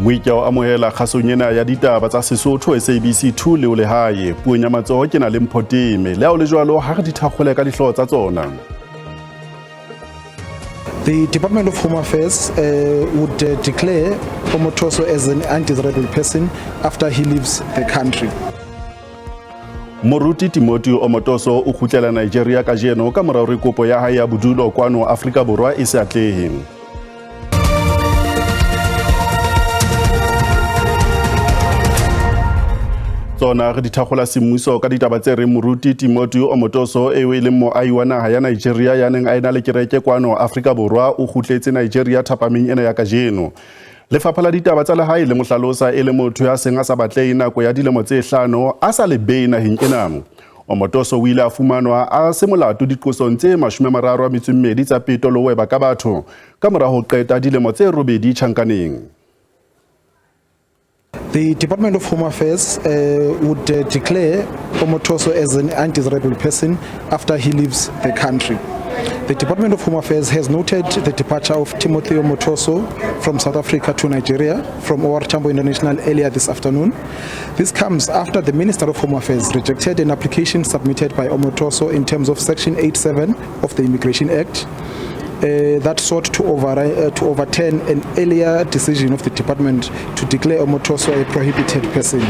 Moike o amohela kgasong ena ya ditaba tsa Sesotho SABC 2 le o lehae. Puong ya matsoho ke na le Mpho Teme. Le ha o le jwalo ha re di thakgole ka dihlooho tsa tsona. The Department of Home Affairs would declare Omotoso as an undesirable person after he leaves the country. Moruti Timothy Omotoso o kgutlela Nigeria kajeno ka mora hore kopo ya hae ya bodulo kwano Afrika Borwa e se atlehe. Tsona re di thakgola semmuso ka ditaba tse reng Moruti Timothy Omotoso eo e leng moahi wa naha ya Nigeria ya neng a ena le kereke kwano Afrika Borwa o kgutletse Nigeria thapameng ena ya kajeno. Lefapha la ditaba tsa lehae le mo hlalosa e le motho ya seng a sa batlehe nako ya dilemo tse hlano a sa le behe naheng ena. Omotoso o ile a fumanwa a se molato diqosong tse 32 tsa peto le ho weba ka batho ka mora ho qeta dilemo tse 8 tjhankaneng. The Department of Home Affairs would declare Omotoso as an undesirable person after he leaves the country. The Department of Home Affairs has noted the departure of Timothy Omotoso from South Africa to Nigeria from OR Tambo International earlier this afternoon. This comes after the Minister of Home Affairs rejected an application submitted by Omotoso in terms of Section 87 of the Immigration Act that sought to overturn an earlier decision of the department to declare Omotoso a prohibited person.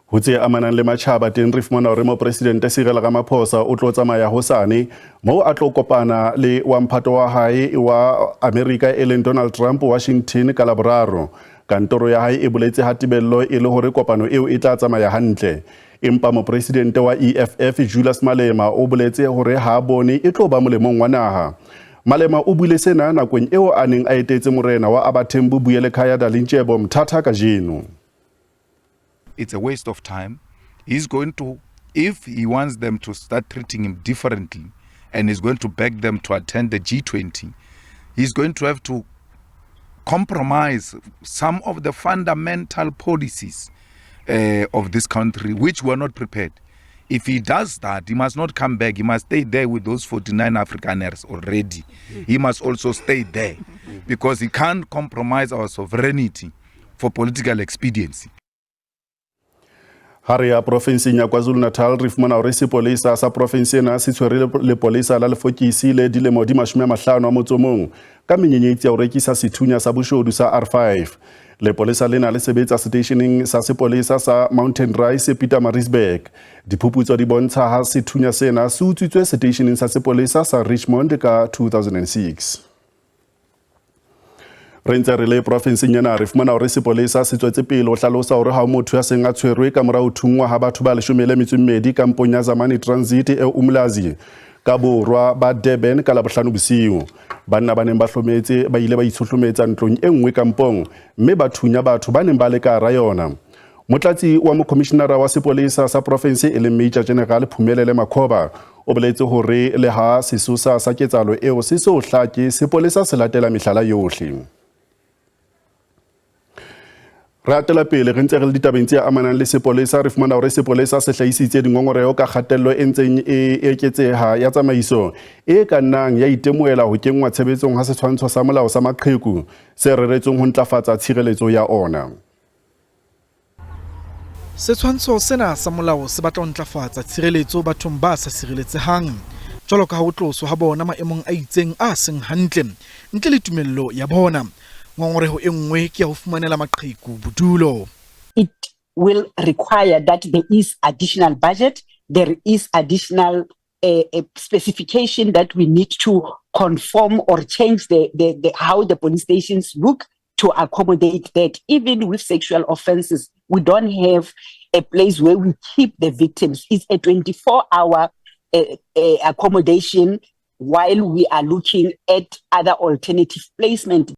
Ho tse amanang le matjhaba teng re fumana hore mopresidente Cyril Ramaphosa o tlo tsamaya hosane moo a tlo kopana le wa mphato wa hae wa Amerika e leng Donald Trump Washington ka Laboraro. Kantoro ya hae e boletse ha tebello e le hore kopano eo e tla tsamaya hantle. Empa mopresidente wa EFF Julius Malema o boletse hore ha bone e tlo ba molemong wa naha. Malema o buile sena nakong eo a neng a etetse morena wa Abathembu Buyelekhaya Dalindyebo Mthatha kajeno. It's a waste of time. He's going to, if he wants them to start treating him differently and he's going to beg them to attend the G20, he's going to have to compromise some of the fundamental policies of this country, which were not prepared. If he does that, he must not come back. He must stay there with those 49 Afrikaners already. He must also stay there because he can't compromise our sovereignty for political expediency. Ha re ya profenseng ya KwaZulu-Natal re fumana hore sepolesa sa profense ena se tshwere lepolesa la lefokisi le dilemo di 51 ka menyenyetsi ya ho rekisa sethunya sa boshodu sa R5. Lepolesa lena le sebetsa seteisheneng sa sepolesa sa Mountain Rise Pietermaritzburg. Diphuputso di bontsha ha sethunya sena se utswitswe seteisheneng sa sepolesa sa Richmond ka 2006. Re ntse re le profenseng ena re fumana hore sepolesa se tswetse pele ho hlalosa hore ha motho ya seng a tshwerwe ka mora ho thunngwa ha batho ba 12 kampong ya Zamani Transit e Umlazi ka borwa ba Durban ka Labohlano bosiu. Banna ba neng ba hlometse ba ile ba itshohlometsa ntlong e nngwe kampong mme ba thunya batho ba neng ba le ka hara yona. Motlatsi wa mokhomishenara wa sepolesa sa profense e leng Major General Phumelele Makhoba o boletse hore le ha sesosa sa ketsahalo eo se so hlake, sepolesa se latela mehlala yohle. Re atela pele re ntse re le ditabeng tse amanang le sepolesa re fumana hore sepolesa se hlahisitse dingongoreho ka kgatello e ntseng e eketseha ya tsamaiso e ka nnang ya itemoela ho kenngwa tshebetsong ha setshwantsho sa molao sa maqheku se reretsweng ho ntlafatsa tshireletso ya ona. Setshwantsho sena sa molao se batla ho ntlafatsa tshireletso bathong ba sa sireletsehang, jwalo ka ha ho tloswa ha bona maemong a itseng a seng hantle ntle le tumello ya bona. Ngongoreho e nngwe ke ya ho fumanela maqheku bodulo. It will require that there is additional budget, there is additional specification that we need to conform or change the how the police stations look to accommodate that. Even with sexual offenses, we don't have a place where we keep the victims. It's a 24-hour accommodation while we are looking at other alternative placement.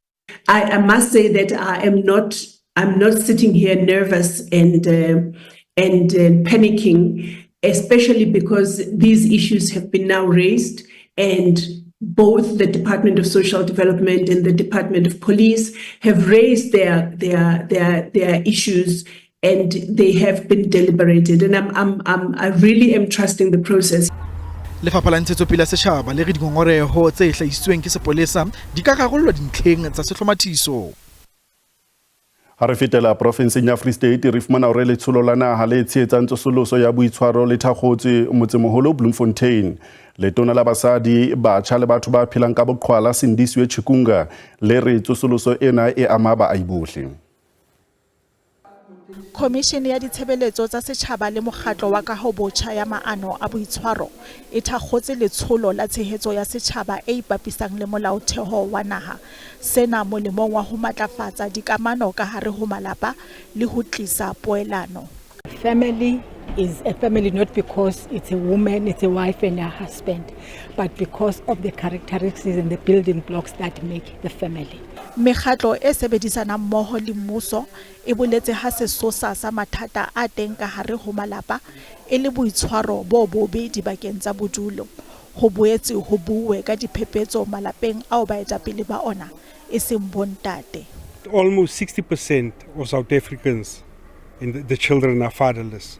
I must say that I'm not sitting here nervous and panicking, especially because these issues have been now raised, and both the Department of Social Development and the Department of Police have raised their issues, and they have been deliberated. And I really am trusting the process. Lefapha la Ntshetsopele ya Setjhaba le re dingongoreho tse hlahisitsweng ke sepolesa di ka rarollwa dintlheng tsa sehlomathiso. Ha re fetela porofenseng ya Free State, re fumana hore letsholo la naha le tshehetsang tsosoloso ya boitshwaro le thakgotswe motsemoholo Bloemfontein. Letona la basadi, batjha le batho ba phelang ka boqhwala Sindisiwe Chikunga le re tsosoloso ena e ama baahi bohle. Khomishene ya Ditshebeletso tsa Setjhaba le Mokgatlo wa Kahobotjha ya Maano a Boitshwaro e thakgotse letsholo la tshehetso ya setjhaba e ipapisang le Molaotheo wa naha. Sena molemong wa ho matlafatsa dikamano ka hare ho malapa le ho tlisa poelano. Family is a family not because it's a woman, it's a wife and a husband, but because of the characteristics and the building blocks that make the family. Mekgatlo e sebedisanang mmoho le mmuso e boletse ha sesosa sa mathata a teng ka hare ho malapa e le boitshwaro bo bobe dibakeng tsa bodulo. Ho boetse ho buuwe ka diphephetso malapeng ao baetapele ba ona e seng bontate. Almost 60% of South Africans and the children are fatherless.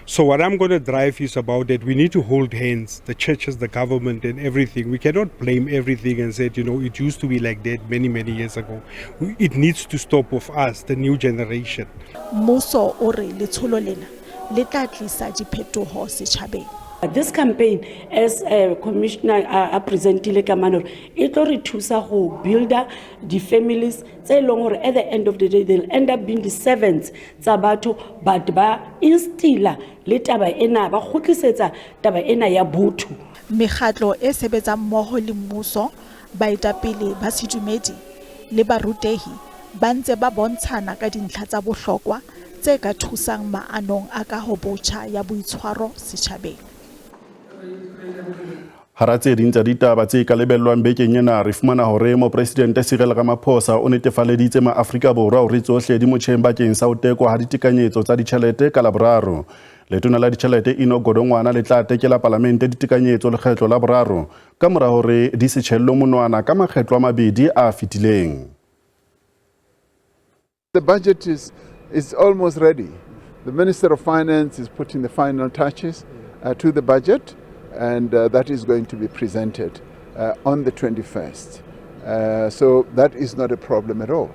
So what I'm going to drive is about that we need to hold hands, the churches, the government and everything. We cannot blame everything and say, it used to be like that many, many years ago. It needs to stop with us, the new generation. Mmuso o re letsholo lena le tla tlisa diphetoho setjhabeng. This campaign, as Commissioner a presentile ka mane, hore e tlo re thusa go builda di-families tse e leng gore at the end of the day they'll end up being the servants tsa batho, but ba instilla le taba ena, ba kgutlisetsa taba ena ya botho. Mekgatlo e sebetsang mmoho le mmuso, baetapele ba sedumedi le barutehi ba ntse ba bontshana ka dintlha tsa bohlokwa tse ka thusang maanong a kahobotjha ya boitshwaro setjhabeng. Hara tse ding tsa ditaba tse ka lebellwang bekeng ena, re fumana hore Mopresidente Cyril Ramaphosa o netefaleditse maAfrika Borwa hore tsohle di motjheng bakeng sa ho tekwa ha ditekanyetso tsa ditjhelete ka Laboraro. Letona la ditjhelete Enoch Godongwana le tla tekela palamente ditekanyetso lekgetlo la boraro ka mora hore di se tjhellwe monwana ka makgetlo a mabedi a fetileng. The budget is almost ready. The Minister of Finance is putting the final touches to the budget, and that is going to be presented on the 21st. So that is not a problem at all.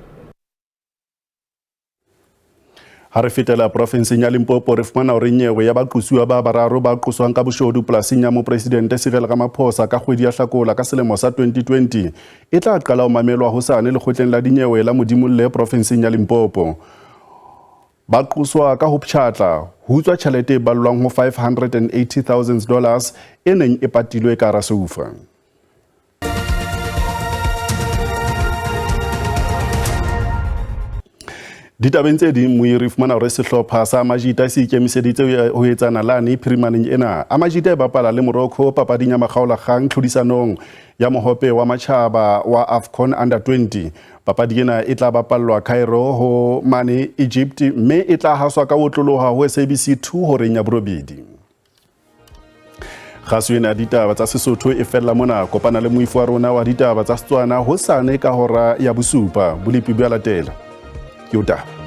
Ha re fetela porofenseng ya Limpopo, re fumana hore nyewe ya baqosuwa ba bararo ba qoswang ka boshodu polasing ya Mopresidente Cyril Ramaphosa ka kgwedi ya Hlakola ka selemo sa 2020 e tla qala ho mamelwa hosane lekgotleng la dinyewe la Modimolle porofenseng ya Limpopo. Ba qoswa ka ho ptjhatla ho utswa tjhelete e ballwang ho $580,000 e neng e patilwe ka hara soufa. Ditabeng tse ding, moiri fumana hore sehlopha sa Amajita se ikemiseditse ho etsa nalane phirimaneng ena. Amajita e bapala le Morocco papading ya makgaolakgang tlhodisanong ya mohope wa matjhaba wa AFCON Under 20. Papadi ena e tla bapallwa Cairo ho mane Egypt mme e tla haswa ka otloloha ho SABC 2 horeng ya borobedi. Kgaso ena ya ditaba tsa Sesotho e fella mona. Kopana le moifo wa rona wa ditaba tsa Setswana hosane ka hora ya bosupa. Bolepi bo a latela. Ke o taba.